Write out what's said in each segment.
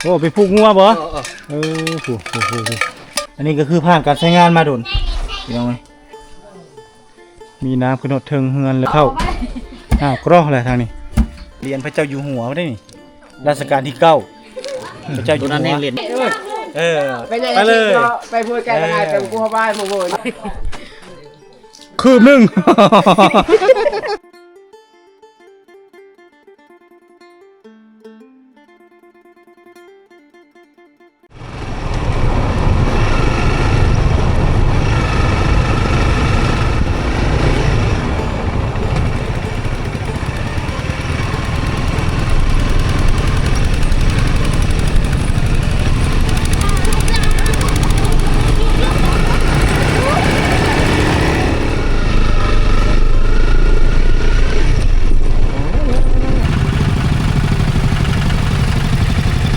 ໂອ້ ໄປຜູກງົວບໍ່? ເອີ ເອີ ເອີ ເອີ ຜູ້ ຜູ້ ຜູ້ ຜູ້ ອັນນີ້ກໍຄືຜ່ານການໃຊ້ງານມາດົນ ພີ່ນ້ອງເອີຍ. ມີນ້ຳຂຶ້ນຮອດເທິງເຮືອນແລ້ວ ເຂົ້າຫ້າວເກາະແລ້ວທາງນີ້. ຫຼຽນພະເຈົ້າຢູ່ຫົວໄດ້ນີ້ ລາຊະການທີເກົ້າ ພະເຈົ້າຢູ່ຫົວ. ເອີ ໄປເລີຍ ໄປພູແກ່ລະໄງ ເອີ ໄປພູບ້ານພູໂບຍ ຄືບໜຶ່ງ.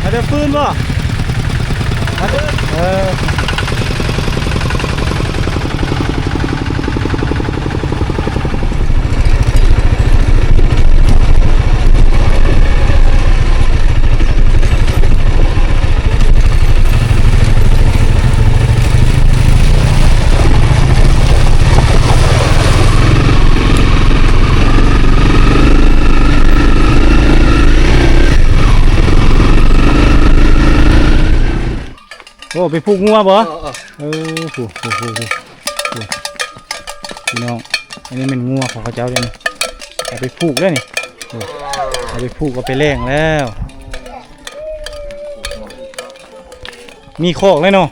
ມາເດີ ຟືນບໍ່? ມາເດີ ເອີ. ໂອ້ ໄປຜູກງົວບໍ່? ເອີ ເອີ ເອີ ຜູ້ ຜູ້ ຜູ້ ຜູ້ ຜູ້ ພີ່ນ້ອງ ອັນນີ້ແມ່ນງົວຂອງເຂົາເຈົ້າເດ້ນີ້ ເອົາໄປຜູກແລ້ວນີ້ ເອົາໄປຜູກ ເອົາໄປແລ້ງແລ້ວ ມີຄອກແລ້ວເນາະ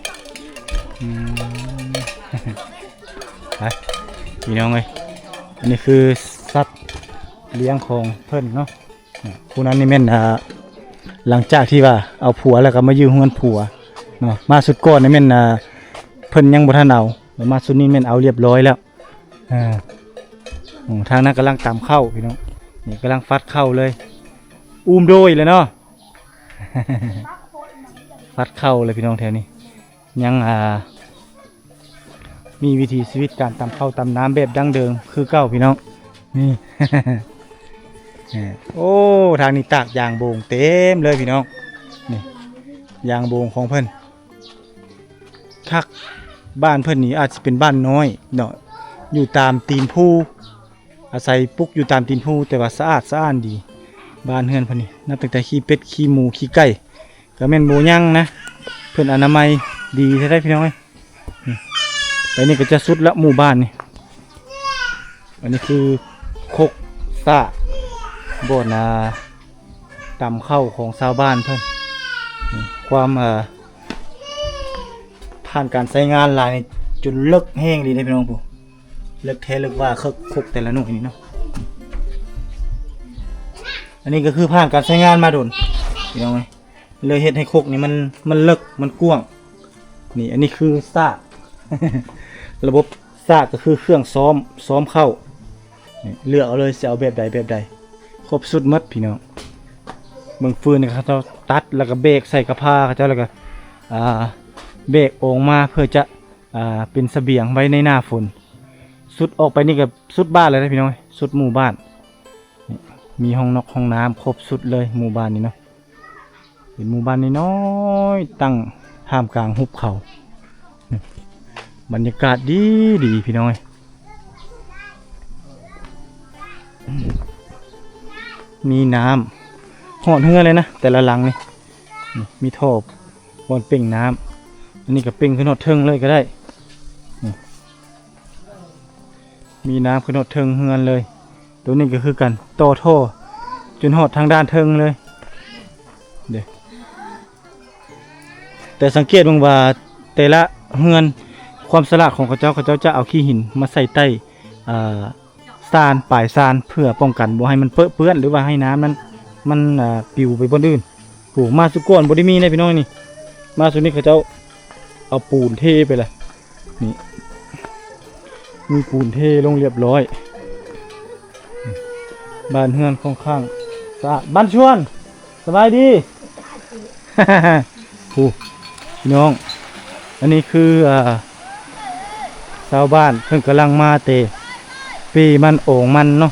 ອືມ ໄປ ພີ່ນ້ອງເອີຍ ອັນນີ້ຄືສັດລ້ຽງຂອງເພິ່ນເນາະ. ຜູ້ນັ້ນນີ້ແມ່ນ ອ່າ ຫຼັງຈາກທີ່ວ່າເອົາຜົວແລ້ວກໍມາຢູ່ເຮືອນຜົວເນາະ ມາຊຸດກ່ອນນີ້ແມ່ນ ອ່າ ເພິ່ນຍັງບໍ່ທັນເອົາ ມາຊຸດນີ້ແມ່ນເອົາລຽບຮ້ອຍແລ້ວ ອ່າ ໂອ້ ທາງນັ້ນກຳລັງຕຳເຂົ້າພີ່ນ້ອງ ນີ້ກຳລັງຟັດເຂົ້າເລີຍ ອູ້ມໂດຍແລ້ວເນາະ ຟັດເຂົ້າເລີຍພີ່ນ້ອງ ແຖວນີ້ຍັງ ອ່າ ມີວິຖີຊີວິດການຕຳເຂົ້າຕຳນ້ຳແບບດັ້ງເດີມຄືເກົ່າພີ່ນ້ອງ ນີ້ ໂອ້ ທາງນີ້ຕາກຢາງໂບງເຕັມເລີຍພີ່ນ້ອງ ນີ້ ຢາງໂບງຂອງເພິ່ນ ຄັກ ບ້ານເພິ່ນນີ້ອາດຊິເປັນບ້ານນ້ອຍເນາະ ຢູ່ຕາມຕີນພູ ອາໄສປຸກຢູ່ຕາມຕີນພູ ແຕ່ວ່າສະອາດສະອ້ານດີ ບ້ານເຮືອນເພິ່ນນີ້ ນັບຕັ້ງແຕ່ຂີ້ເປັດ ຂີ້ໝູ ຂີ້ໄກ່ ກໍແມ່ນບໍ່ຍັງນະ ເພິ່ນອະນາໄມດີແທ້ໆ ພີ່ນ້ອງເອີຍ ນີ້ ໄປນີ້ກໍຈະສຸດລະໝູ່ບ້ານນີ້ ອັນນີ້ຄືຄົກສາກ ບ່ອນ ອ່າ ຕຳເຂົ້າຂອງຊາວບ້ານເພິ່ນ ນີ້ ຄວາມ ອ່າ ຜ່ານການໃຊ້ງານຫຼາຍນີ້ ຈົນເລິກແຮງອີ່ຫຼີເດ້ພີ່ນ້ອງ ຜູ້ ເລິກແທ້ເລິກວ່າ ເຄິກຄົກແຕ່ລະໜ່ວຍນີ້ເນາະ ອັນນີ້ກໍຄືຜ່ານການໃຊ້ງານມາດົນ ພີ່ນ້ອງເອີຍ ເລີຍເຮັດໃຫ້ຄົກນີ້ມັນ ມັນເລິກ ມັນກວ້າງ ນີ້ ອັນນີ້ຄືສາກ ລະບົບສາກກໍຄືເຄື່ອງຊ້ອມ ຊ້ອມເຂົ້າ ນີ້ ເລືອກເອົາເລີຍ ຊິເອົາແບບໃດ ແບບໃດ ຄົບຊຸດໝົດພີ່ນ້ອງ ເບິ່ງຟືນນີ້ ເຂົາເຈົ້າຕັດ ແລ້ວກໍແບກໃສ່ກະພາເຂົາເຈົ້າ ແລ້ວກໍ ອ່າ ແບກອອກມາເພື່ອຈະ ອ່າ ເປັນສະບຽງໄວ້ໃນໜ້າຝົນ ສຸດອອກໄປນີ້ກໍສຸດບ້ານແລ້ວເດ້ພີ່ນ້ອງ ສຸດໝູ່ບ້ານ ມີຫ້ອງນອກຫ້ອງນ້ຳຄົບຊຸດເລີຍ ໝູ່ບ້ານນີ້ເນາະ ເປັນໝູ່ບ້ານນ້ອຍໆ ຕັ້ງທ່າມກາງຫຸບເຂົາ ບັນຍາກາດດີໆ ພີ່ນ້ອງເອີຍ ມີນ້ຳ ຮອດເຮືອນເລີຍນະ ແຕ່ລະຫຼັງນີ້ ນີ້ ມີທໍ່ບ່ອນເປັ່ງນ້ຳ ອັນນີ້ກໍເປັ່ງຂຶ້ນຮອດເທິງເລີຍກໍໄດ້ ນີ້ ມີນ້ຳຂຶ້ນຮອດເທິງເຮືອນເລີຍ ໂຕນີ້ກໍຄືກັນ ຕໍ່ທໍ່ຈົນຮອດທາງດ້ານເທິງເລີຍ ເດ້ ແຕ່ສັງເກດເບິ່ງວ່າແຕ່ລະເຮືອນ ຄວາມສະຫຼາດຂອງເຂົາເຈົ້າ ເຂົາເຈົ້າຈະເອົາຂີ້ຫີນມາໃສ່ໃຕ້ ອ່າ ຊານ ປາຍຊານ ເພື່ອປ້ອງກັນບໍ່ໃຫ້ມັນເປິເປື້ອນ ຫຼືວ່າໃຫ້ນ້ຳນັ້ນມັນ ອ່າ ປິວໄປບ່ອນອື່ນ. ໂອ້ ມາສຸດກ່ອນບໍ່ໄດ້ມີໃດພີ່ນ້ອງນີ້ ມາສຸດນີ້ເຂົາເຈົ້າເອົາປູນເທໄປລະ ນີ້ ມີປູນເທລົງລຽບຮ້ອຍ ບ້ານເຮືອນຂ້ອງຂ້າງສະອາດ. ບ້ານຊວນ ສະບາຍດີ. ໂອ້ ພີ່ນ້ອງ ອັນນີ້ຄື ອ່າ ຊາວບ້ານເພິ່ນກຳລັງມາແຕ່ເປມັນອອງມັນເນາະ.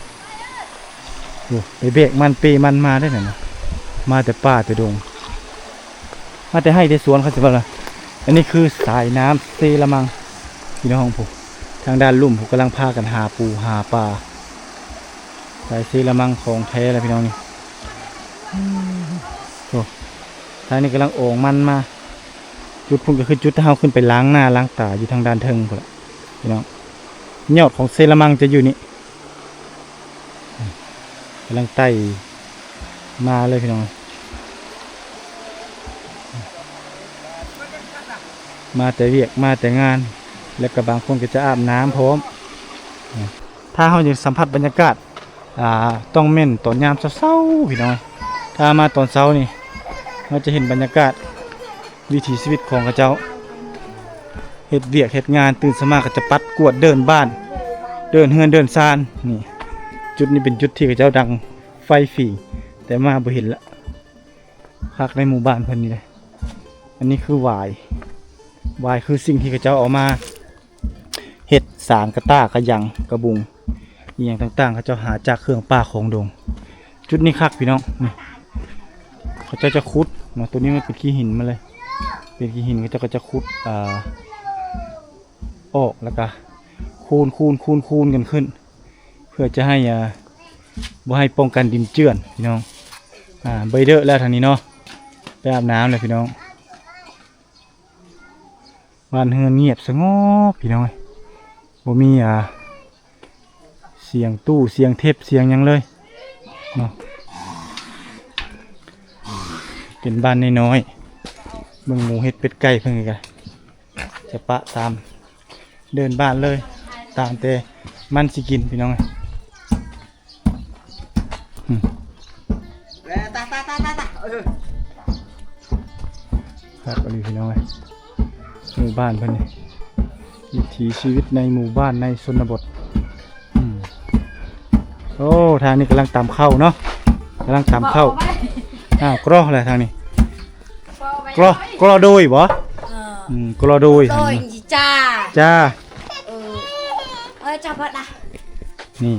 ໂອ້ ໄປແບກມັນເປມັນມາໄດ້ນັ້ນນະ ມາແຕ່ປ່າແຕ່ດົງ. ມາແຕ່ໄຮ່ແຕ່ສວນ ເຂົາຊິວ່າລະ. ອັນນີ້ຄືສາຍນ້ຳເຊລະມັງ ພີ່ນ້ອງຜູ້ ທາງດ້ານລຸ່ມຜູ້ກຳລັງພາກັນຫາປູຫາປາ. ສາຍເຊລະມັງຂອງແທ້ລະພີ່ນ້ອງນີ້. ໂອ້ ທາງນີ້ກຳລັງອອກມັນມາ. ຈຸດພຸ້ນກໍຄືຈຸດທີ່ເຮົາຂຶ້ນໄປລ້າງໜ້າລ້າງຕາຢູ່ທາງດ້ານເທິງພຸ້ນລະພີ່ນ້ອງ. ຍອດຂອງເຊລະມັງຈະຢູ່ນີ້. ກຳລັງໄຕ່ມາເລີຍພີ່ນ້ອງ ມາແຕ່ວຽກ ມາແຕ່ງານ ແລ້ວກໍບາງຄົນກໍຈະອາບນ້ຳພ້ອມ. ຖ້າເຮົາຢາກສຳຜັດບັນຍາກາດ ອ່າ ຕ້ອງແມ່ນຕອນຍາມເຊົ້າໆ ພີ່ນ້ອງ. ຖ້າມາຕອນເຊົ້ານີ້ ເຮົາຈະເຫັນບັນຍາກາດ ວິຖີຊີວິດຂອງເຂົາເຈົ້າ ເຮັດວຽກເຮັດງານ ຕື່ນສະມາກໍຈະປັດກວາດເດີ່ນບ້ານ ເດີ່ນເຮືອນເດີ່ນຊານ. ນີ້ ຈຸດນີ້ເປັນຈຸດທີ່ເຂົາເຈົ້າດັງໄຟຝິງ ແຕ່ມາບໍ່ເຫັນລະ. ຄັກໃນໝູ່ບ້ານເພິ່ນນີ້ເດ້. ອັນນີ້ຄືຫວາຍ ຫວາຍຄືສິ່ງທີ່ເຂົາເຈົ້າເອົາມາ ເຮັດສາງກະຕ່າກະຫຍັງກະບຸງອີ່ຫຍັງຕ່າງໆ ເຂົາເຈົ້າຫາຈາກເຄື່ອງປ່າຂອງດົງ. ຈຸດນີ້ຄັກພີ່ນ້ອງ ນີ້ ເຂົາເຈົ້າຈະຂຸດເນາະ ໂຕນີ້ມັນເປັນຂີ້ຫີນມາເລີຍ ເປັນຂີ້ຫີນ ເຂົາເຈົ້າກໍຈະຂຸດ ອ່າ ອອກ ແລ້ວກໍຄູນໆໆກັນຂຶ້ນ ເພື່ອຈະໃຫ້ ອ່າ ບໍ່ໃຫ້ປ້ອງກັນດິນເຈື່ອນພີ່ນ້ອງ. ອ່າ ໄປເດີແລ້ວທາງນີ້ເນາະ ໄປອາບນ້ຳແລ້ວພີ່ນ້ອງ. ບ້ານເຮືອນງຽບສະຫງົບພີ່ນ້ອງເອີຍ ບໍ່ມີ ອ່າ ສຽງຕູ້ ສຽງເທັບ ສຽງຫຍັງເລີຍເນາະ. ເປັນບ້ານນ້ອຍໆ ເບິ່ງໝູເຫັດເປັດໄກ່ເພິ່ນກໍຈະປະຕາມເດີ່ນບ້ານເລີຍ ຕາມແຕ່ມັນຊິກິນພີ່ນ້ອງເອີຍ. ອືມ ເອີ ຕາ ຕາ ຕາ ຕາ ຕາ ເອີ ຄັກອີ່ຫຼີພີ່ນ້ອງເອີຍ ໝູ່ບ້ານເພິ່ນນີ້ ວິຖີຊີວິດໃນໝູ່ບ້ານໃນຊົນນະບົດ. ອືມ ໂອ້ ທາງນີ້ກຳລັງຕຳເຂົ້າເນາະ ກຳລັງຕຳເຂົ້າ. ເອົາໄວ້ ອ່າ ກຣໍແຫຼະທາງນີ້ ກຣໍ ກຣໍໂດຍບໍ່? ເອີ ອືມ ກຣໍໂດຍ ໂດຍ ທາງນີ້ ຈ້າ ຈ້າ ເອີ ເອີ ຈັບບັດນະ ນີ້.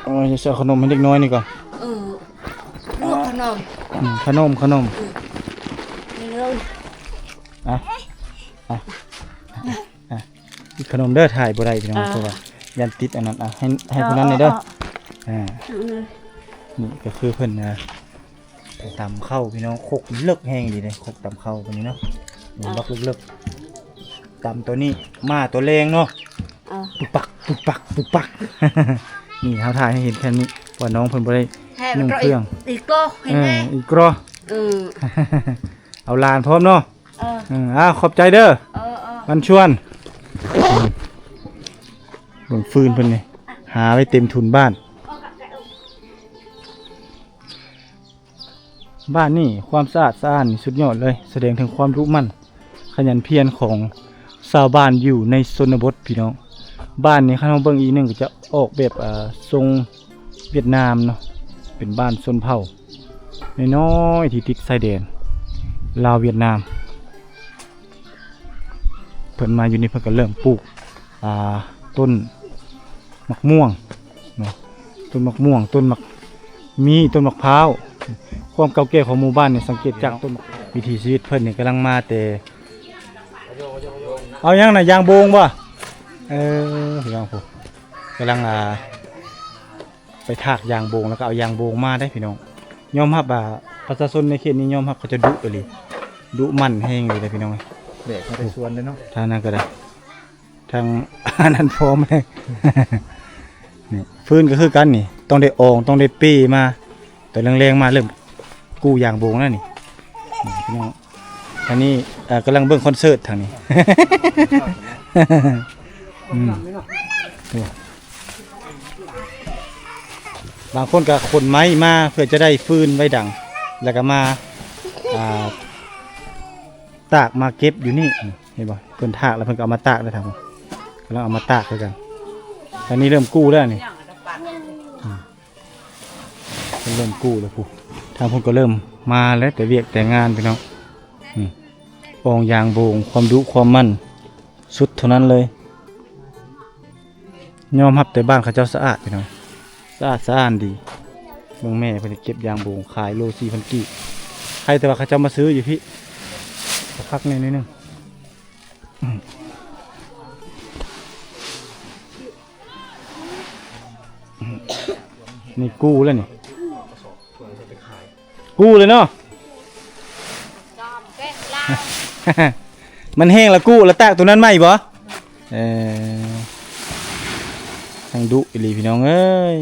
ເອີ ຈະຊື້ເອົາຂະໜົມໃຫ້ເດັກນ້ອຍນີ້ກ່ອນ ເອີ ລວກຂະໜົມ ອືມ ຂະໜົມ ຂະໜົມ ອືມ ນີ້ເລີຍ ອ່ະ ອ່ະ ອ່ະ ກິນຂະໜົມເດີ ຖ່າຍບໍ່ໄດ້ພີ່ນ້ອງ ອ່າ ເພາະວ່າຢ້ານຕິດອັນນັ້ນ ອ່ະ ໃຫ້ ໃຫ້ຜູ້ນັ້ນແດ່ເດີ ອ່າ ນີ້ກໍຄືເພິ່ນ ອ່າ ຕຳເຂົ້າພີ່ນ້ອງ ຄົກເລິກແຮງດີເດ້ ຄົກຕຳເຂົ້າຕົວນີ້ເນາະ ນີ້ ອ່າ ບັກເລິກໆ ຕຳຕົວນີ້ ມາຕົວແລງເນາະ ອ່າ ປຸກປັກ ປຸກປັກ ປຸກປັກ ນີ້ເຮົາຖ່າຍໃຫ້ເຫັນແຄ່ນີ້ ວ່ານ້ອງເພິ່ນບໍ່ໄດ້ນຸ່ງເຄື່ອງ ອີກກໍເຫັນ ເອີ ເດ້ ອີກກໍ ເອີ ເອົາຫຼານພ້ອມເນາະ ເອີ ເອີ ອ້າວ ຂອບໃຈເດີ ເອີ ເອີ ມັນຊວນ ເບິ່ງຟືນເພິ່ນນີ້ ຫາໄວ້ເຕັມທຸນບ້ານ. ບ້ານນີ້ຄວາມສະອາດສະອ້ານນີ້ສຸດຍອດເລີຍ ສະແດງເຖິງຄວາມດຸໝັ່ນຂະຫຍັນພຽນຂອງຊາວບ້ານຢູ່ໃນຊົນນະບົດພີ່ນ້ອງ. ບ້ານນີ້ຄັນເຮົາເບິ່ງອີກໜຶ່ງກໍຈະອອກແບບ ເອີ ຊົງຫວຽດນາມເນາະ ເປັນບ້ານຊົນເຜົ່ານ້ອຍໆທີ່ຕິດຊາຍແດນລາວຫວຽດນາມ. ເພິ່ນມາຢູ່ນີ້ເພິ່ນກໍເລີ່ມປູກ ອ່າ ຕົ້ນໝາກມ່ວງເນາະ ຕົ້ນໝາກມ່ວງ ຕົ້ນໝາກມີ້ ຕົ້ນໝາກພ້າວ. ຄວາມເກົ່າແກ່ຂອງໝູ່ບ້ານນີ້ສັງເກດຈາກຕົ້ນໝາກ ວິຖີຊີວິດເພິ່ນນີ້ກຳລັງມາແຕ່ ເອົາຫຍັງນະ ຢາງໂບງບໍ່? ເອີ ພີ່ນ້ອງ ຜູ້ກຳລັງ ອ່າ ໄປຖາກຢາງໂບງ ແລ້ວກໍເອົາຢາງໂບງມາໄດ໋ພີ່ນ້ອງ. ຍອມຮັບວ່າປະຊາຊົນໃນເຂດນີ້ຍອມຮັບເຂົາເຈົ້າດຸອີ່ຫຼີ ດຸໝັ່ນແຮງອີ່ຫຼີເດ້ພີ່ນ້ອງ. ແບກມາແຕ່ສວນເດ້ເນາະ ທາງນັ້ນກໍໄດ້ ທາງອັນນັ້ນພ້ອມເລີຍ. ນີ້ຟືນກໍຄືກັນນີ້ ຕ້ອງໄດ້ອອງ ຕ້ອງໄດ້ເປ້ມາ ຕອນແລງໆມາເລີ່ມກູ້ຢາງໂບງແລ້ວນີ້ ນີ້ພີ່ນ້ອງ. ທາງນີ້ ເອີ ກຳລັງເບິ່ງຄອນເສີດທາງນີ້ ອືມ ໂອ້ ບາງຄົນກໍຂົນໄມ້ມາເພື່ອຈະໄດ້ຟືນໄວ້ດັງ ແລ້ວກໍມາ ອ່າ ຕາກມາເກັບຢູ່ນີ້ ເຫັນບໍ່? ເພິ່ນຖາກແລ້ວເພິ່ນກໍເອົາມາຕາກໄດ້ທາງ ກຳລັງເອົາມາຕາກຄືກັນ. ທາງນີ້ເລີ່ມກູ້ແລ້ວນີ້ ອືມ ເພິ່ນເລີ່ມກູ້ແລ້ວພຸ້ນ ທາງພຸ້ນກໍເລີ່ມມາແລ້ວ ແຕ່ວຽກແຕ່ງານພີ່ນ້ອງ. ນີ້ ອອງຢາງໂບງ ຄວາມດຸຄວາມໝັ່ນສຸດເທົ່ານັ້ນເລີຍ. ຍອມຮັບແຕ່ບ້ານເຂົາເຈົ້າສະອາດພີ່ນ້ອງ ສະອາດສະອ້ານດີ. ເບິ່ງແມ່ເພິ່ນເກັບຢາງໂບງຂາຍໂລສີ່ພັນກີບ ຄ ແຕ່ວ່າເຂົາເຈົ້າມາຊື້ຢູ່ພີ້ ຄັກແນ່ໜ້ອຍໜຶ່ງ. ນີ້ກູ້ແລ້ວນີ້ ກູ້ແລ້ວເນາະ. ມັນແຫ້ງລະກູ້ລະຕາກໂຕນັ້ນໃໝ່ບໍ່? ເອີ ທັງດຸອີ່ຫຼີພີ່ນ້ອງເອີຍ.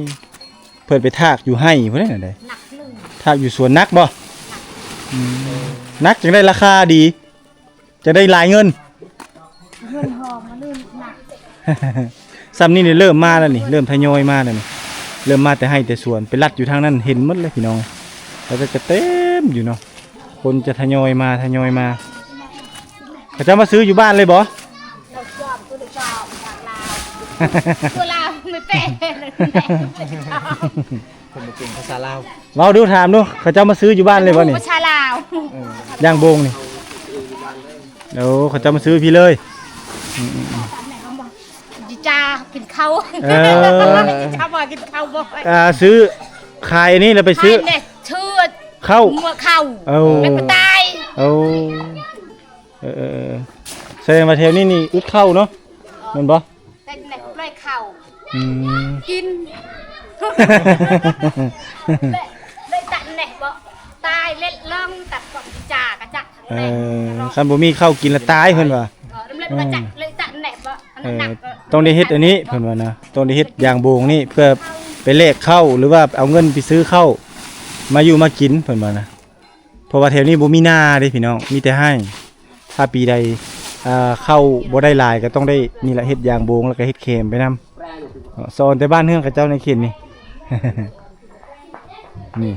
ເພິ່ນໄປຖາກຢູ່ໄຮ່ພຸ້ນເດ້ ຖາກຢູ່ສວນໜັກບໍ່? ອືມ ໜັກຈັ່ງໄດ້ລາຄາດີ ຈັ່ງໄດ້ຫຼາຍເງິນ ເງິນທອງມາເລີ່ມໜັກ. ສ່ຳນີ້ນີ້ເລີ່ມມາແລ້ວນີ້ ເລີ່ມທະຍອຍມາແລ້ວນີ້ ເລີ່ມມາແຕ່ໄຮ່ແຕ່ສວນ ໄປລັດຢູ່ທາງນັ້ນເຫັນໝົດເລີຍພີ່ນ້ອງ ແລ້ວກໍຈະເຕັມຢູ່ເນາະ ຄົນຈະທະຍອຍມາ ທະຍອຍມາ. ເຂົາເຈົ້າມາຊື້ຢູ່ບ້ານເລີຍບໍ່? ຕົວລາວ ຕົວລາວ ໄມ່ເປັນ ເພິ່ນບໍ່ເກັ່ງພາສາລາວ. ເວົ້າດູ ຖາມດູ ເຂົາເຈົ້າມາຊື້ຢູ່ບ້ານເລີຍບໍ່ນີ້? ພາສາລາວ ເອີ ຢ່າງໂບງນີ້ ໂອ້ ເຂົາເຈົ້າມາຊື້ພີ້ເລີຍ. ອືມໆໆ ຈິຈາກິນເຂົ້າ ເອີ ຈິຈາວ່າກິນເຂົ້າບໍ່? ອ່າ ຊື້ ຂາຍອັນນີ້ແລ້ວໄປຊື້ ຂາຍແນ່ ຊື້ເຂົ້າ ເຂົ້າ ເອີ ແລ້ວກໍຕາຍ ໂອ້ ເອີໆໆ ສະແດງວ່າແຖວນີ້ນີ້ອຶດເຂົ້າເນາະ ແມ່ນບໍ່? ເປັນແນ່ ປລ່ອຍເຂົ້າ ອືມ ກິນ ເລີຍຕັດແນ່ບໍ່ ຕາຍເລັດລອງຕັດກ່ອນຈາກະຈັກ ເອີ ຄັນບໍ່ມີເຂົ້າກິນລະຕາຍເພິ່ນວ່າ ເອີ ເລີຍຕັດແນ່ບໍ່ ເອີ ຕ້ອງໄດ້ເຮັດອັນນີ້ເພິ່ນວ່ານະ ຕ້ອງໄດ້ເຮັດຢ່າງໂບງນີ້ ເພື່ອໄປແລກເຂົ້າ ຫຼືວ່າເອົາເງິນໄປຊື້ເຂົ້າມາຢູ່ມາກິນເພິ່ນວ່ານະ. ເພາະວ່າແຖວນີ້ບໍ່ມີນາເດ້ພີ່ນ້ອງ ມີແຕ່ໄຮ່. ຖ້າປີໃດ ເອີ ເຂົ້າບໍ່ໄດ້ຫຼາຍກໍຕ້ອງໄດ້ນີ້ລະ ເຮັດຢ່າງໂບງ ແລ້ວກໍເຮັດແຄມໄປນຳ ສະອອນແຕ່ບ້ານເຮືອນເຂົາເຈົ້າໃນເຂດນີ້. ນີ້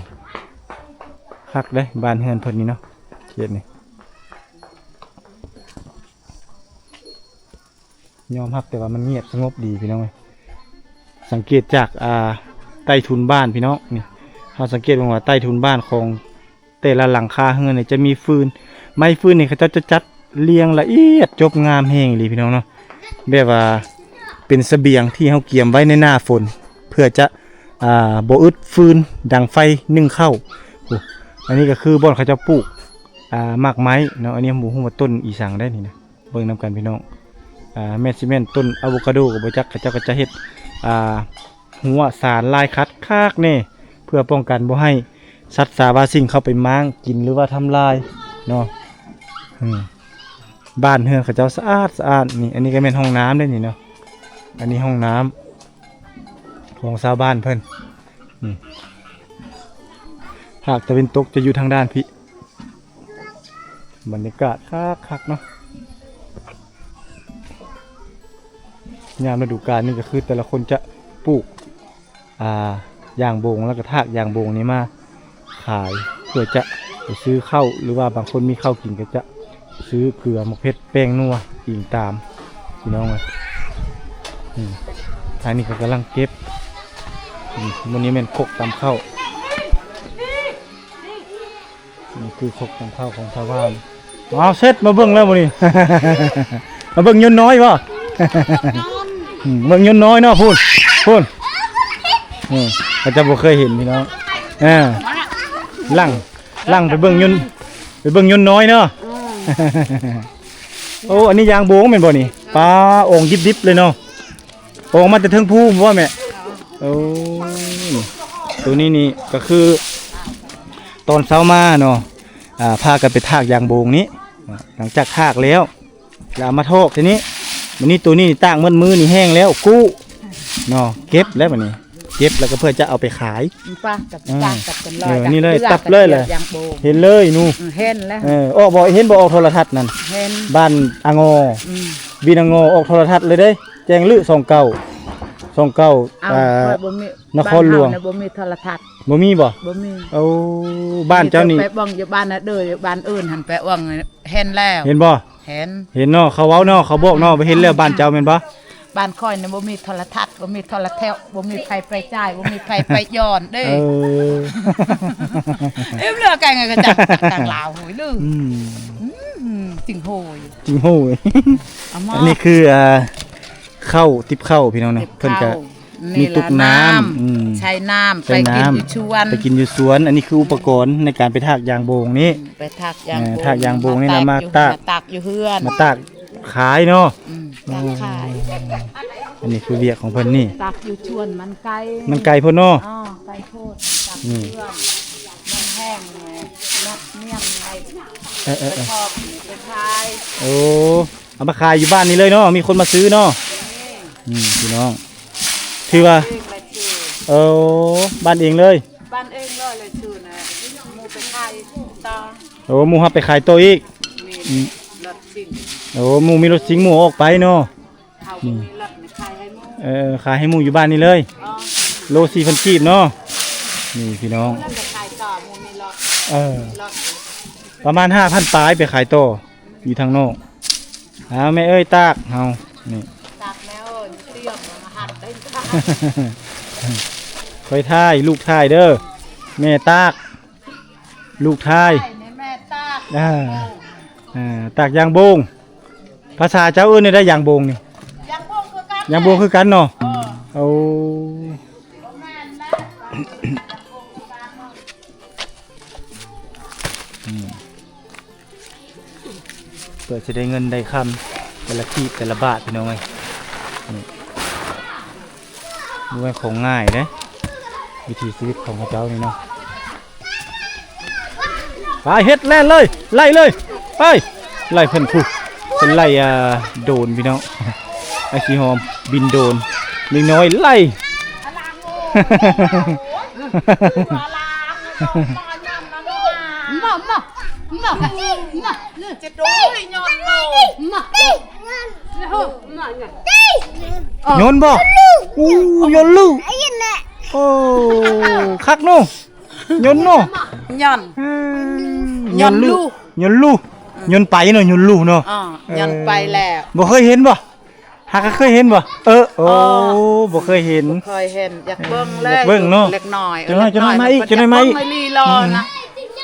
ຄັກເດ້ບ້ານເຮືອນເພິ່ນນີ້ເນາະ ເຂດນີ້. ຍອມຮັບແຕ່ວ່າມັນງຽບສະຫງົບດີພີ່ນ້ອງເອີຍ. ສັງເກດຈາກ ອ່າ ໃຕ້ທຸນບ້ານພີ່ນ້ອງນີ້ ເຮົາສັງເກດເບິ່ງວ່າໃຕ້ທຸນບ້ານຂອງແຕ່ລະຫຼັງຄາເຮືອນນີ້ຈະມີຟືນ ໄມ້ຟືນນີ້ເຂົາເຈົ້າຈະຈັດລຽງລະອຽດຈົບງາມແຮງອີ່ຫຼີພີ່ນ້ອງເນາະ. ແບບວ່າເປັນສະບຽງທີ່ເຮົາກຽມໄວ້ໃນໜ້າຝົນ ເພື່ອຈະ ອ່າ ບໍ່ອຶດຟືນດັງໄຟໜຶ້ງເຂົ້າ. ໂອ້ ອັນນີ້ກໍຄືບ່ອນເຂົາເຈົ້າປູກ ອ່າ ໝາກໄມ້ເນາະ. ອັນນີ້ບໍ່ຮູ້ວ່າຕົ້ນອີ່ສັງໄດ໋ນີ້ນະ. ເບິ່ງນຳກັນພີ່ນ້ອງ ອ່າ ແມ່ນຊິແມ່ນຕົ້ນອາໂວຄາໂດກໍບໍ່ຈັກ. ເຂົາເຈົ້າກໍຈະເຮັດ ອ່າ ຮົ້ວສານລາຍຂັດຄັກແນ່ ເພື່ອປ້ອງກັນບໍ່ໃຫ້ສັດສາວາສິ່ງເຂົ້າໄປມ້າງກິນ ຫຼືວ່າທຳລາຍເນາະ. ອືມ ບ້ານເຮືອນເຂົາເຈົ້າສະອາດສະອາດ. ນີ້ ອັນນີ້ກໍແມ່ນຫ້ອງນ້ຳເດ້ນີ້ເນາະ. ອັນນີ້ຫ້ອງນ້ຳຂອງຊາວບ້ານເພິ່ນ. ອືມ ພາກຕາເວັນຕົກຈະຢູ່ທາງດ້ານພີ້. ບັນຍາກາດຄັກໆເນາະ. ຍາມລະດູການນີ້ກໍຄືແຕ່ລະຄົນຈະປູກ ອ່າ ຢາງໂບງ ແລ້ວກໍຖາກຢາງໂບງນີ້ມາຂາຍ ເພື່ອຈະໄປຊື້ເຂົ້າ ຫຼືວ່າບາງຄົນມີເຂົ້າກິນກໍຈະຊື້ເກືອ ໝາກເຜັດ ແປ້ງນົວ ອີງຕາມພີ່ນ້ອງເອີຍ. ອືມ ທາງນີ້ເຂົາກຳລັງເກັບ. ອືມ ມື້ນີ້ແມ່ນຄົກຕຳເຂົ້າ. ນີ້ຄືຄົກຕຳເຂົ້າຂອງຊາວບ້ານ. ອ້າວ ເສັດ ມາເບິ່ງແລ້ວມື້ນີ້ ມາເບິ່ງຍົນນ້ອຍບໍ່? ອືມ ເບິ່ງຍົນນ້ອຍເນາະ. ພຸ້ນ ພຸ້ນ ອືມ ເຂົາເຈົ້າບໍ່ເຄີຍເຫັນພີ່ນ້ອງ. ເອີ ຫຼັງ ຫຼັງໄປເບິ່ງຍົນ ໄປເບິ່ງຍົນນ້ອຍເນາະ. ອືມ ໂອ້ ອັນນີ້ຢາງໂບງແມ່ນບໍ່ນີ້? ປາ ອອງດິບໆເລີຍເນາະ. ອອກມາແຕ່ເທິງພູບໍ່ແມ່? ໂອ້ ໂຕນີ້ນີ້ກໍຄືຕອນເຊົ້າມາເນາະ ອ່າ ພາກັນໄປຖາກຢາງໂບງນີ້. ຫຼັງຈາກຖາກແລ້ວ ແລ້ວເອົາມາຖອກທີນີ້. ບັດນີ້ໂຕນີ້ຕາກໝົດມື້ນີ້ແຫ້ງແລ້ວ ກູ້ເນາະ ເກັບແລ້ວບັດນີ້ ເກັບແລ້ວກໍເພື່ອຈະເອົາໄປຂາຍ. ປາກັບ ອືມ ຕາກັບກັນ ເອີ ນີ້ເລີຍ ຕັບເລີຍແຫຼະ. ເຫັນເລີຍໜູ ເຫັນແລ້ວ. ເອີ ອອກບໍ່ ເຫັນບໍ່ ອອກໂທລະທັດນັ້ນ? ເຫັນ ບ້ານອາງໍ. ອືມ ວິນາງໍ ອອກໂທລະທັດເລີຍເດ້ ແຈ້ງລື ຊ່ອງເກົ້າ ຊ່ອງເກົ້າ. ເອົ້າ ເອີ ຂ້ອຍບໍ່ມີ ນະຄອນຫຼວງ ບ້ານເຮົານະບໍ່ມີໂທລະທັດ. ບໍ່ມີບໍ່? ບໍ່ມີ. ໂອ້ ບ້ານເຈົ້ານີ້ ມີແຕ່ໄປເບິ່ງຢູ່ບ້ານນະເດີ ຢູ່ບ້ານອື່ນຫັ້ນໄປເບິ່ງ ເຫັນແລ້ວ. ເຫັນບໍ່? ເຫັນ ເຫັນເນາະ ເຂົາເວົ້າເນາະ ເຂົາບອກເນາະ ວ່າເຫັນແລ້ວບ້ານເຈົ້າແມ່ນບໍ່? ບ້ານຂ້ອຍນະບໍ່ມີໂທລະທັດ ບໍ່ມີໂທລະແທວ ບໍ່ມີໃຜໄຟຈ່າຍ ບໍ່ມີໃຜໄຟຍ້ອນເດ້. ເອີ ເອີ ເຫຼືອກັນກໍຈັກຕ່າງລາວໂຫຍລື. ອືມ ອືມ ຈິງໂຫຍ ຈິງໂຫຍ. ອັນນີ້ຄື ອ່າ ເຂົ້າ ຕິບເຂົ້າ ພີ່ນ້ອງເນາະ ຕິບເຂົ້າ ເພິ່ນກະ ມີຕຸກນ້ຳ ອືມ ໃຊ້ນ້ຳ ໃຊ້ນ້ຳ ໄປກິນຢູ່ສວນ ໄປກິນຢູ່ສວນ. ອັນນີ້ຄືອຸປະກອນໃນການໄປຖາກຢາງໂບງນີ້ ອືມ ໄປຖາກຢາງໂບງ ເອີ ຖາກຢາງໂບງນີ້ລະ ມາຕາກ ມາຕາກຢູ່ເຮືອນ ມາຕາກຂາຍເນາະ ອືມ ຕາກຂາຍ. ໂອ້ ອັນນີ້ຄືວຽກຂອງເພິ່ນນີ້ ຕາກຢູ່ສວນມັນໄກ ມັນໄກໂພດເນາະ ອໍ ໄກໂພດ ຕາກຢູ່ເຮືອນ ມັນແຫ້ງ ມັນນຽມໄປ ເອີໆໆ ໄປຄອບ ໄປຂາຍ ໂອ້ ເອົາມາຂາຍຢູ່ບ້ານນີ້ເລີຍເນາະ ມີຄົນມາຊື້ເນາະ ອືມ ພີ່ນ້ອງ ຖືວ່າ ເອີ ບ້ານເອງເລີຍ ບ້ານເອງເລີຍ ແລ້ວຊື້ນະ ໝູ່ໄປຂາຍຕໍ່ ໂອ້ ໝູ່ຮັບໄປຂາຍຕໍ່ອີກ ອືມ ລົດຊິງ ໂອ້ ໝູ່ມີລົດຊິງ ໝູ່ເອົາອອກໄປເນາະ ເຮົາບໍ່ມີລົດ ຂາຍໃຫ້ໝູ່ ເອີ ຂາຍໃຫ້ໝູ່ຢູ່ບ້ານນີ້ເລີຍ ອໍ ໂລສີ່ພັນກີບເນາະ ນີ້ພີ່ນ້ອງ ເພິ່ນໄປຂາຍຕໍ່ ໝູ່ມີລົດ ເອີ ລົດ ປະມານຫ້າພັນປາຍ ໄປຂາຍຕໍ່ ຢູ່ທາງນອກ. ອ້າວ ແມ່ເອີຍ ຕາກເຮົານີ້ ຕາກແມ່ເອີຍ ຕຽມມາຫັດໄດ້ ຂ້ອຍຖ່າຍ ລູກຖ່າຍເດີ ແມ່ຕາກ ລູກຖ່າຍ ແມ່ຕາກ ອ່າ ອ່າ ຕາກຢາງໂບງ ພາສາເຈົ້າເອີ້ນແນວໃດ ຢາງໂບງນີ້ ຢາງໂບງຄືກັນ ຢາງໂບງຄືກັນເນາະ ເອີ ໂອ້ ອືມ ເພື່ອຊິໄດ້ເງິນໄດ້ຄຳ ແຕ່ລະກີບແຕ່ລະບາດ ພີ່ນ້ອງເອີຍ ນີ້ ບໍ່ແມ່ນຂອງງ່າຍເດ້ ວິຖີຊີວິດຂອງເຂົາເຈົ້ານີ້ເນາະ ໄປເຮັດ ແລ່ນເລີຍ ໄລ່ເລີຍ ໄປ ໄລ່ເພິ່ນ ພຸ້ນ ເພິ່ນໄລ່ ອ່າ ໂດນ ພີ່ນ້ອງ ໄອ້ຂີ້ຫອມບິນໂດນ ເດັກນ້ອຍໄລ່ ໂຍນບໍ່? ອູ ໂຍນລູ ໂອ້ ຄັກເນາະ ໂຍນເນາະ ໂຍນ ອືມ ໂຍນລູ ໂຍນລູ ໂຍນໄປເນາະ ໂຍນລູເນາະ ອໍ ເອີ ໂຍນໄປແລ້ວ ບໍ່ເຄີຍເຫັນບໍ່? ຫາກະເຄີຍເຫັນບໍ່? ເອີ ໂອ້ ບໍ່ເຄີຍເຫັນ ບໍ່ເຄີຍເຫັນ ຢາກເບິ່ງເລີຍ ຢາກເບິ່ງເນາະ ເລັກນ້ອຍ ຈັກໜ້ອຍ ເອີ ຈັກໜ້ອຍມາອີກ ຈັກໜ້ອຍມາອີກ ເພິ່ນຢາກເບິ່ງເລີຍນະ ອືມ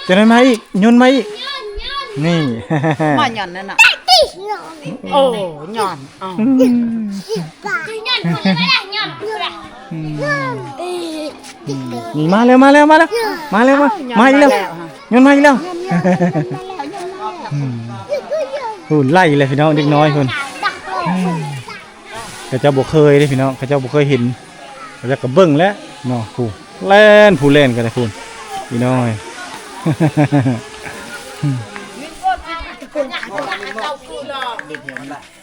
ຈັກໜ້ອຍມາອີກ ໂຍນມາອີກ ນີ້ ມາໂຍນນັ້ນນະ ໂອ້ ໂຍນ ອືມ ອືມ ນີ້ ມາແລ້ວ ມາແລ້ວ ມາແລ້ວ ມາແລ້ວ ມາ ມາອີກແລ້ວ ໂຍນມາອີກແລ້ວ ອືມ ໂຫ ໄລ່ແລ້ວພີ່ນ້ອງ ເດັກນ້ອຍພຸ້ນ ອືມ ເຂົາເຈົ້າບໍ່ເຄີຍເດ້ພີ່ນ້ອງ ເຂົາເຈົ້າບໍ່ເຄີຍເຫັນ ເຂົາເຈົ້າກະເບິ່ງແລ້ວເນາະ ຜູ້ແລ່ນ ຜູ້ແລ່ນກະໄດ້ພຸ້ນ ພີ່ນ້ອງເອີຍ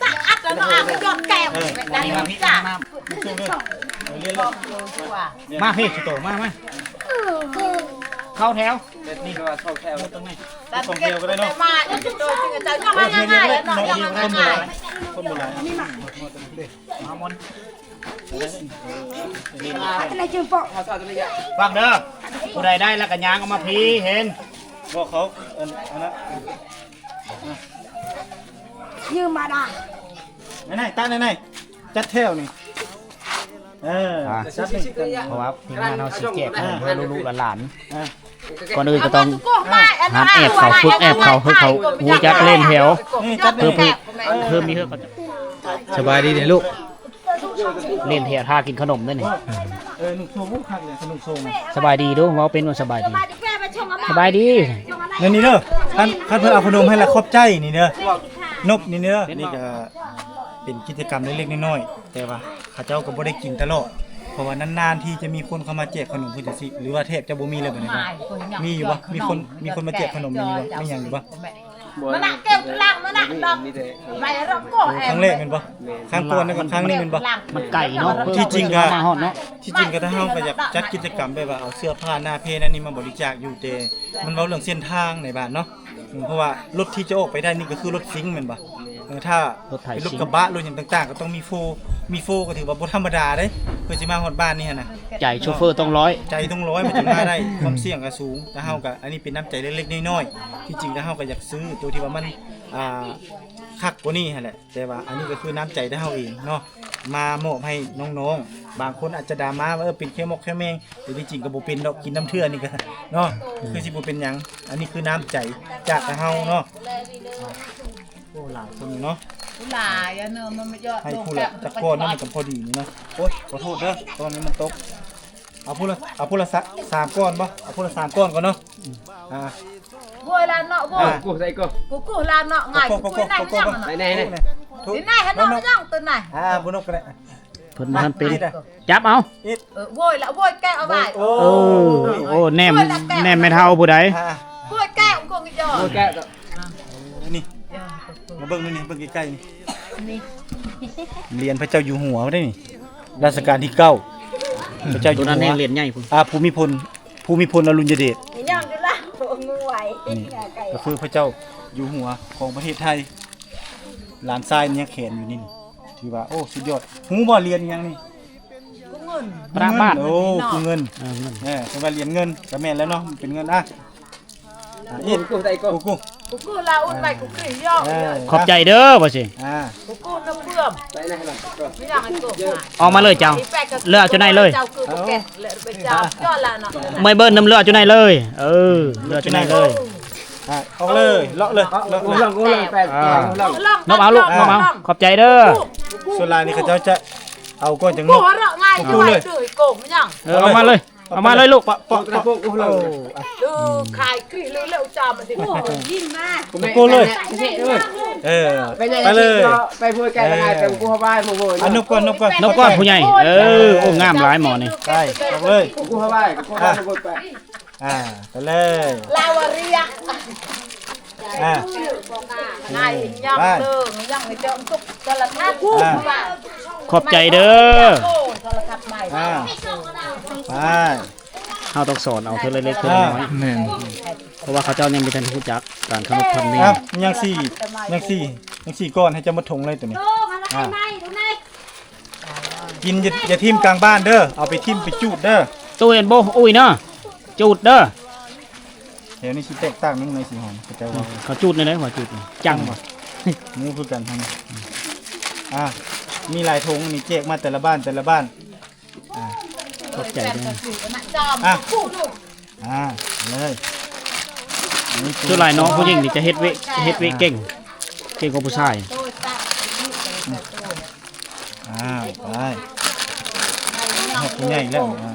ສະອາດລະເນາະ ເອົາໄປຢອດແກ້ວ ເອີ ໄດ້ ມາ ມາພີ້ ສະໂຕ ມາ ມາ ເຂົ້າແຖວ ແບບນີ້ກະວ່າສອງແຖວ ຕາງນີ້ ສອງແຖວກະໄດ້ເນາະ ມາ ເອີ ສະໂຕ ເຈົ້າ ເອີ ເຈົ້າ ເຈົ້າ ເຈົ້າ ເຈົ້າ ເຈົ້າ ຄົນບໍ່ຫຼາຍ ມາໝົດ ຟັງເດີ ຜູ້ໃດໄດ້ລະກະຍ່າງອອກມາພີ້ ເຫັນ ບອກເຂົາ ອັນ ອັນນັ້ນ ຢືມມາດາ ນັ້ນ ຕັ້ງນັ້ນ ຈັດແຖວນີ້ ເອີ ອ່າ ຈັດນີ້ ເພາະວ່າທີມງານເຮົາຊິແຈກຂອງເພື່ອລູກໆຫຼານໆ ອ່າ ກ່ອນອື່ນກະຕ້ອງ ອ່າ ຫັດແອບເຂົາ ຝຶກແອບເຂົາ ໃຫ້ເຂົາຮູ້ຈັກເລ່ນແຖວ ນີ້ ຈັດນີ້ ເພື່ອ ເອີ ເພື່ອມີເຮືອ ສະບາຍດີເດ້ລູກ ເລ່ນແຖວຖ້າກິນຂະໜົມເດ້ນີ້ ເອີ ນຸ່ງໂຊງ ໂອ້ ຄັກເລີຍ ນຸ່ງໂຊງ ສະບາຍດີດູ ເວົ້າເປັນວ່າສະບາຍດີ ສະບາຍດີ ແນວນີ້ເດີ ຄັນ ຄັນເພິ່ນເອົາຂະໜົມໃຫ້ລະຂອບໃຈນີ້ເດີ ນົບນີ້ເດີ ນີ້ກະເປັນກິດຈະກຳເລັກໆນ້ອຍໆ ແຕ່ວ່າເຂົາເຈົ້າກະບໍ່ໄດ້ກິນຕະຫຼອດ ເພາະວ່ານານໆທີຈະມີຄົນເຂົ້າມາແຈກຂະໜົມເພິ່ນຈັ່ງຊີ້ ຫຼືວ່າແທບຈະບໍ່ມີເລີຍບາດນີ້ ມີຢູ່ບໍ່? ມີຄົນ ມີຄົນມາແຈກຂະໜົມ ມີບໍ່? ມີຫຍັງຢູ່ບໍ່? ມານັ່ງເກັບຫຼັງມານັ່ງດອກ ມີແຕ່ ໄປລະກໍ ໂອ້ ຄັ້ງແລກແມ່ນບໍ່? ແມ່ນ ຄັ້ງກ່ອນ ແລ້ວກະຄັ້ງນີ້ແມ່ນບໍ່? ມັນໄກເນາະ ທີ່ຈິງກະ ມາຮອດເນາະ ທີ່ຈິງກະ ທາງເຮົາກະຢາກຈັດກິດຈະກຳແບບວ່າເອົາເສື້ອຜ້າໜ້າເພນອັນນີ້ມາບໍລິຈາກຢູ່ ແຕ່ມັນເວົ້າເລື່ອງເສັ້ນທາງໃນບ້ານເນາະ ເພາະວ່າລົດທີ່ຈະອອກໄປໄດ້ນີ້ກະຄືລົດຊິງແມ່ນບໍ່? ເອີ ຖ້າ ລົດໄຖ ເປັນລົດກະບະ ຊິງ ລົດຫຍັງຕ່າງໆ ກະຕ້ອງມີໂຟ ມີໂຟກະຖືວ່າບໍ່ທຳມະດາເດ້ ເພື່ອຊິມາຮອດບ້ານນີ້ຫັ້ນນະ ໃຈໂຊເຟີຕ້ອງຮ້ອຍ ໃຈຕ້ອງຮ້ອຍ ມັນຈຶ່ງມາໄດ້ ຄວາມສ່ຽງກະສູງ ແຕ່ເຮົາກະ ອັນນີ້ເປັນນ້ຳໃຈເລັກໆນ້ອຍໆ ທີ່ຈິງແລ້ວເຮົາກະຢາກຊື້ໂຕທີ່ວ່າມັນ ອ່າ ຄັກກວ່ານີ້ຫັ້ນແຫຼະ ແຕ່ວ່າອັນນີ້ກະຄືນ້ຳໃຈຂອງເຮົາເອງເນາະ ມາມອບໃຫ້ນ້ອງໆ ບາງຄົນອາດຈະດຣາມາວ່າ ເອີ ເປັນແຄ່ໝອກແຄ່ແມງ ແຕ່ທີ່ຈິງກະບໍ່ເປັນດອກ ກິນນຳເທື່ອນີ້ກະເນາະ ຄືຊິບໍ່ເປັນຫຍັງ ອັນນີ້ຄືນ້ຳໃຈຈາກເຮົາເນາະ ໂອ້ ຫຼາຍຄົນເນາະ ຫຼາຍອະເນາະ ມັນມາຢອດ ໃຫ້ຜູ້ລະຈັກກ້ອນເນາະ ມັນກໍພໍດີນີ້ເນາະ. ໂອ້ຍ ຂໍໂທດເດີ ຕອນນີ້ມັນຕົກ. ເອົາຜູ້ລະ ເອົາຜູ້ລະສາມກ້ອນບໍ່? ເອົາຜູ້ລະສາມກ້ອນກ່ອນເນາະ. ອ່າ ໂອ້ຍລະເນາະ ໂອ້ຍ ກູໃສ່ກໍ ກູກູລະເນາະ ງ່າຍ ກູກູ ກູກູ ກູກູ ກູກູ ກູກູ ນີ້ ນີ້ ນີ້ ນີ້ ນີ້ ຫັ້ນເນາະ ຍັງໂຕນີ້ ອ່າ ບຸນນົກກໍໄດ້ ເພິ່ນບໍ່ທັນເປັນ ຈັບເອົາ ເອີ ໂອ້ຍລະ ໂອ້ຍແກະເອົາໄວ້ ໂອ້ ໂອ້ ແນມ ໂອ້ຍລະແກະ ແນມແມ່ເຖົ້າຜູ້ໃດ ອ່າ ໂອ້ຍແກະ ກູຢອ ໂອ້ຍແກະ ນີ້ ມາເບິ່ງນີ້ ເບິ່ງໃກ້ໆ ນີ້ ນີ້ ຫຼຽນພະເຈົ້າຢູ່ຫົວເດ້ນີ້ ລາຊະການທີເກົ້າ ພະເຈົ້າຢູ່ຫົວ ໂຕນັ້ນແຮງຫຼຽນໃຫຍ່ພຸ້ນ ອ່າ ພູມິພົນ ພູມິພົນອະລຸນຍະເດດ ຍັງຢູ່ລະ ໂອ້ ງວຍ ນີ້ ກໍຄືພະເຈົ້າຢູ່ຫົວຂອງປະເທດໄທ ຫຼານຊາຍຍັງແຂນຢູ່ນີ້ ຖືວ່າ ໂອ້ ສຸດຍອດ. ຮູ້ບໍ່ຫຼຽນອີ່ຫຍັງນີ້? ເງິນ ພະບາດ ໂອ້ ເງິນ ເອີ ເພິ່ນວ່າຫຼຽນເງິນ ກໍແມ່ນແລ້ວເນາະ ມັນເປັນເງິນ ອ່ະ ອ່ະ ອີກ ກູກູ ກູກູ ກູກູລາອຸນໄປ ກູກູຢອ ເອີ ຂອບໃຈເດີ ວ່າຊິ ອ່າ ກູກູນ້ຳເບື່ອມ ໄປນະ ອອກມາເລີຍເຈົ້າ ເລືອກເອົາຈຸໃນເລີຍ ເຈົ້າຄືບໍ່ແກະ ເລືອກໄປເຈົ້າ ຢອລະເນາະ ເມື່ອຍເບິ່ນນຳເລືອກເອົາຈຸໃນເລີຍ ເອີ ເລືອກເອົາຈຸໃນເລີຍ ອ່າ ອອກເລີຍ ເລາະເລີຍ ເລາະເລີຍ ອ່າ ນົບເອົາລູກ ນົບເອົາ ຂອບໃຈເດີ ສ່ວນຫຼາຍນີ້ເຂົາເຈົ້າຈະ ເອົາກ່ອນຈັ່ງນົບ ກູເລີຍ ເອີ ເອົາມາເລີຍ ເອົາມາເລີຍລູກ ປະ ປະ ປະ ໂອ້ ເອີ ຂາຍກຣີເລີຍ ເລີຍຈາມາຕິ ໂອ້ ຍິງມາ ກູເລີຍ ເອີ ໄປເລີຍ ໄປຜູ້ໃກ້ກໍໄດ້ ເອີ ໄປກູຮະບາຍ ຜູ້ ອ່ະ ນົບກ່ອນ ນົບກ່ອນ ນົບກ່ອນຜູ້ໃຫຍ່ ເອີ ໂອ້ ງາມຫຼາຍໝໍນີ້ ໄປ ອອກເລີຍ ກູຮະບາຍ ກູຮະບາຍ ອ່າ ໄປເລີຍ ລາວາເຣຍ ອ່າ ໄປ ຂອບໃຈເດີ ອ່າ ໄປ ເຮົາຕ້ອງສອນເອົາເທື່ອເລັກໆເທື່ອນ້ອຍ ແມ່ນ ເພາະວ່າເຂົາເຈົ້າຍັງບໍ່ທັນຮູ້ຈັກການເຄົາລົບທຳນຽມ ອ່ະ ຍັງສີ່ ຍັງສີ່ ຍັງສີ່ກ້ອນ ໃຫ້ເຈົ້າໝົດຖົງເລີຍໂຕນີ້ ອ່າ ກິນ ຢ່າ ຢ່າຖິ້ມກາງບ້ານເດີ ເອົາໄປຖິ້ມໄປຈູດເດີ ຕູ້ເຫັນບໍ່ ອຸ້ຍເນາະ ຈູດເດີ ແຖວນີ້ຊິແຕກຕ່າງໜຶ່ງໃນສີຫອມ ເຂົາເຈົ້າວ່າ ເຂົາຈູດແນວໃດວ່າຈູດ ຈັ່ງບໍ່ ຮູ້ຄືກັນທັງ ອ່າ ມີຫຼາຍຖົງນີ້ ແຈກມາແຕ່ລະບ້ານ ແຕ່ລະບ້ານ ອ່າ ຂອບໃຈເດີ ອ່າ ອ່າ ເລີຍ ສ່ວນຫຼາຍນ້ອງຜູ້ຍິງນີ້ຈະເຮັດວຽກ ເຮັດວຽກເກັ່ງ ເກັ່ງກວ່າຜູ້ຊາຍ ອ່າ ໄປ ຮອດຜູ້ໃຫຍ່ແລ້ວ ອ່າ ອ່າ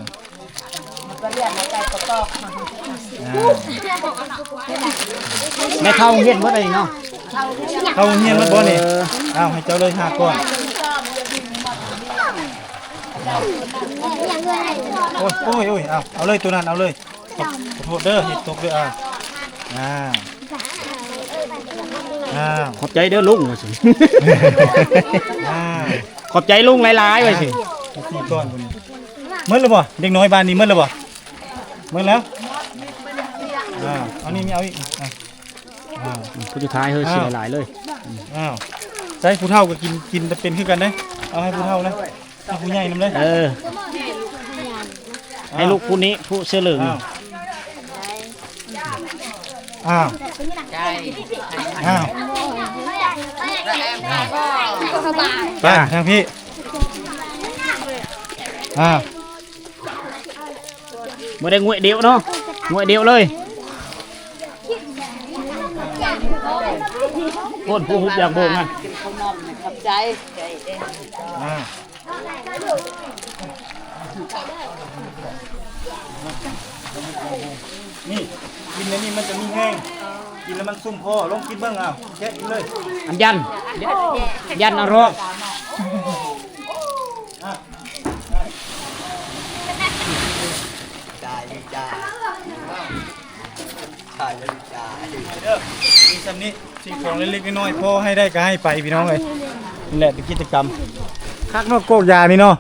ແມ່ເຂົ້າໂຮງຮຽນເບິດແລ້ວນີ້ເນາະ ເຂົ້າໂຮງຮຽນເບິດບໍ່ນີ້ ເອີ ເອົາໃຫ້ເຈົ້າເລີຍຫ້າກ້ອນ ໂອ້ຍ ໂອ້ຍ ໂອ້ຍ ເອົາ ເອົາເລີຍໂຕນັ້ນ ເອົາເລີຍ ຂອບ ຂອບໂທດເດີ ເຮັດຕົກເດີ ອ່າ ອ່າ ອ່າ ຂອບໃຈເດີລຸງ ວ່າຊັ້ນ ອ່າ ຂອບໃຈລຸງຫຼາຍໆ ວ່າຊີ້ ສີ່ກ້ອນພຸ້ນ ໝົດແລ້ວບໍ່? ເດັກນ້ອຍບ້ານນີ້ໝົດແລ້ວບໍ່? ໝົດແລ້ວ ອ່າ ເອົານີ້ ເອົາອີກ ອ່າ ອ່າ ຜູ້ສຸດທ້າຍເຮີ້ ອ່າ ຊິຫຼາຍໆເລີຍ ອ້າວ ໃສ່ຜູ້ເຖົ້າກໍກິນ ກິນແຕ່ເປັນຄືກັນເດ້ ເອົາໃຫ້ຜູ້ເຖົ້ານະ ໃຫ້ຜູ້ໃຫຍ່ນຳເລີຍ ເອີ ອ່າ ໃຫ້ລູກຜູ້ນີ້ ຜູ້ເສື້ອເຫຼືອງນີ້ ອ້າວ ອ້າວ ໄປທາງພີ້ ອ້າວ ບໍ່ໄດ້ງວຍດຽວເນາະ ງວຍດຽວເລີຍ ຄົນຜູ້ຮຸບຢາກໂບກຫັ້ນ ຂອບໃຈ ອ່າ ນີ້ ກິນອັນນີ້ມັນຈະມີແຮງ ກິນແລ້ວມັນຊຸ່ມຄໍ ລອງກິນເບິ່ງ ເອົາ ແກະກິນເລີຍ ອັນຢັນ ຢັນອະຣອກ ອ່າ ເດີ ມີສ່ຳນີ້ ສິ່ງຂອງເລັກໆນ້ອຍໆ ພໍໃຫ້ໄດ້ກໍໃຫ້ໄປພີ່ນ້ອງເອີຍ ນີ້ແຫຼະເປັນກິດຈະກຳ ຄັກເນາະ ກອກຢານີ້ເນາະ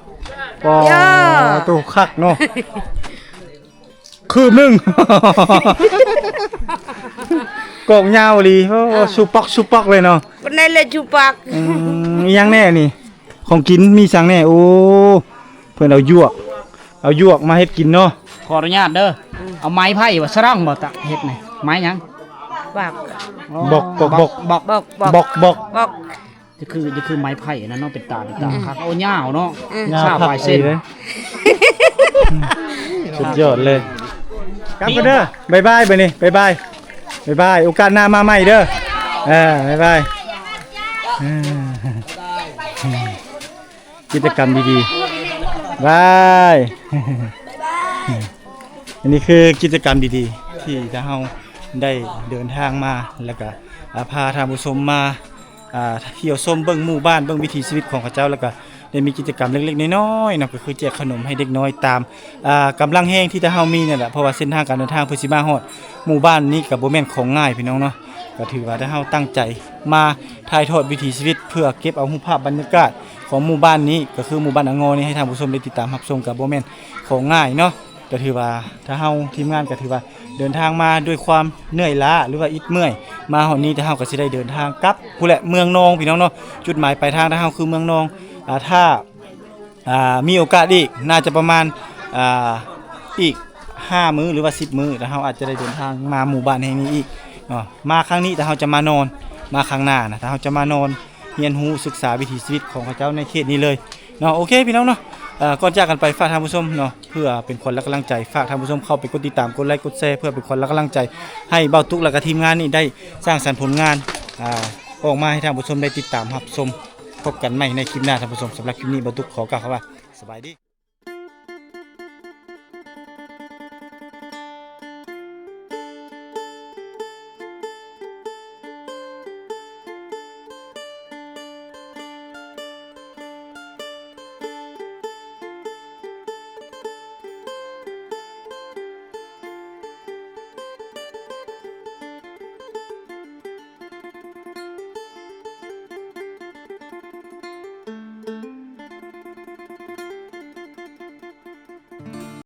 ປໍ ໂຕຄັກເນາະ ຄືບໜຶ່ງ ກອກຍາວອີ່ຫຼີ ໂອ້ ຊຸປັກຊຸປັກເລີຍເນາະ ປານໃດແຫຼະຊຸປັກ ອືມ ອີ່ຫຍັງແດ່ນີ້? ຂອງກິນມີຫຍັງແດ່? ໂອ້ ເພິ່ນເອົາຢວກ ເອົາຢວກມາເຮັດກິນເນາະ ຂໍອະນຸຍາດເດີ ເອົາໄມ້ໄຜ່ບໍ່ ສະລັງບໍ່ ຕະເຮັດນີ້ ໄມ້ຫຍັງ? ບັກ ອໍ ບົກ ບົກ ບົກ ບົກ ບົກ ບົກ ຈະຄື ຈະຄືໄມ້ໄຜ່ນັ້ນເນາະ ເປັນຕາ ເປັນຕາ ອືມ ຄັກ ໂອ້ ຍາວເນາະ ອືມ ຍາວ ສາມປາຍເຊັນ ສຸດຍອດເລີຍ ກັບກັນເດີ ບາຍບາຍ ບາດນີ້ ບາຍບາຍ ບາຍບາຍ ໂອກາດໜ້າມາໃໝ່ເດີ ເອີ ບາຍບາຍ ເອີ ກິດຈະກຳດີໆ ບາຍ. ອັນນີ້ຄືກິດຈະກຳດີໆ ທີ່ທາງເຮົາໄດ້ເດີນທາງມາ ແລ້ວກະ ອາ ພາທ່ານຜູ້ຊົມມາ ອາ ທ່ຽວຊົມເບິ່ງໝູ່ບ້ານ ເບິ່ງວິຖີຊີວິດຂອງເຂົາເຈົ້າ ແລ້ວກະໄດ້ມີກິດຈະກຳເລັກໆນ້ອຍໆເນາະ ກໍຄືແຈກຂະໜົມໃຫ້ເດັກນ້ອຍຕາມ ອາ ກຳລັງແຮງທີ່ທາງເຮົາມີນີ້ແຫຼະ. ເພາະວ່າເສັ້ນທາງການເດີນທາງເພື່ອຊິມາຮອດໝູ່ບ້ານນີ້ກໍບໍ່ແມ່ນຂອງງ່າຍພີ່ນ້ອງເນາະ. ກໍຖືວ່າທາງເຮົາຕັ້ງໃຈມາຖ່າຍທອດວິຖີຊີວິດ ເພື່ອເກັບເອົາຮູບພາບບັນຍາກາດຂອງໝູ່ບ້ານນີ້ ກໍຄືໝູ່ບ້ານອາງໍນີ້ ໃຫ້ທ່ານຜູ້ຊົມໄດ້ຕິດຕາມຮັບຊົມ ກໍບໍ່ແມ່ນຂອງງ່າຍເນາະ. ກໍຖືວ່າທາງເຮົາທີມງານກໍຖືວ່າເດີນທາງມາດ້ວຍຄວາມເມື່ອຍລ້າ ຫຼືວ່າອິດເມື່ອຍ ມາຮອດນີ້ ແຕ່ເຮົາກໍຊິໄດ້ເດີນທາງກັບພຸ້ນແຫຼະ ເມືອງນອງ ພີ່ນ້ອງເນາະ. ຈຸດໝາຍປາຍທາງທາງເຮົາຄືເມືອງນອງ. ອາ ຖ້າ ອາ ມີໂອກາດອີກ ໜ້າຈະປະມານ ອາ ອີກຫ້າມື້ ຫຼືວ່າສິບມື້ ແລ້ວເຮົາອາດຈະໄດ້ເດີນທາງມາໝູ່ບ້ານແຫ່ງນີ້ອີກເນາະ. ມາຄັ້ງນີ້ ແຕ່ເຮົາຈະມານອນ ມາຄັ້ງໜ້ານະ ແຕ່ເຮົາຈະມານອນ ຮຽນຮູ້ສຶກສາວິຖີຊີວິດຂອງເຂົາເຈົ້າໃນເຂດນີ້ເລີຍເນາະ. ໂອເຄພີ່ນ້ອງເນາະ ເອີ ກ່ອນຈາກກັນໄປ ຝາກທ່ານຜູ້ຊົມເນາະ ເພື່ອເປັນຂວັນແລະກຳລັງໃຈ ຝາກທ່ານຜູ້ຊົມເຂົ້າໄປກົດຕິດຕາມ ກົດໄລ ກົດແຊ ເພື່ອເປັນຂວັນແລະກຳລັງໃຈ ໃຫ້ບ່າວຕຸກ ແລະກະທີມງານນີ້ໄດ້ສ້າງສັນຜົນງານ ອາ ອອກມາໃຫ້ທ່ານຜູ້ຊົມໄດ້ຕິດຕາມຮັບຊົມ. ພົບກັນໃໝ່ໃນຄລິບໜ້າທ່ານຜູ້ຊົມ. ສຳລັບຄລິບນີ້ ບ່າວຕຸກຂໍກ່າວຄຳວ່າ ສະບາຍດີ.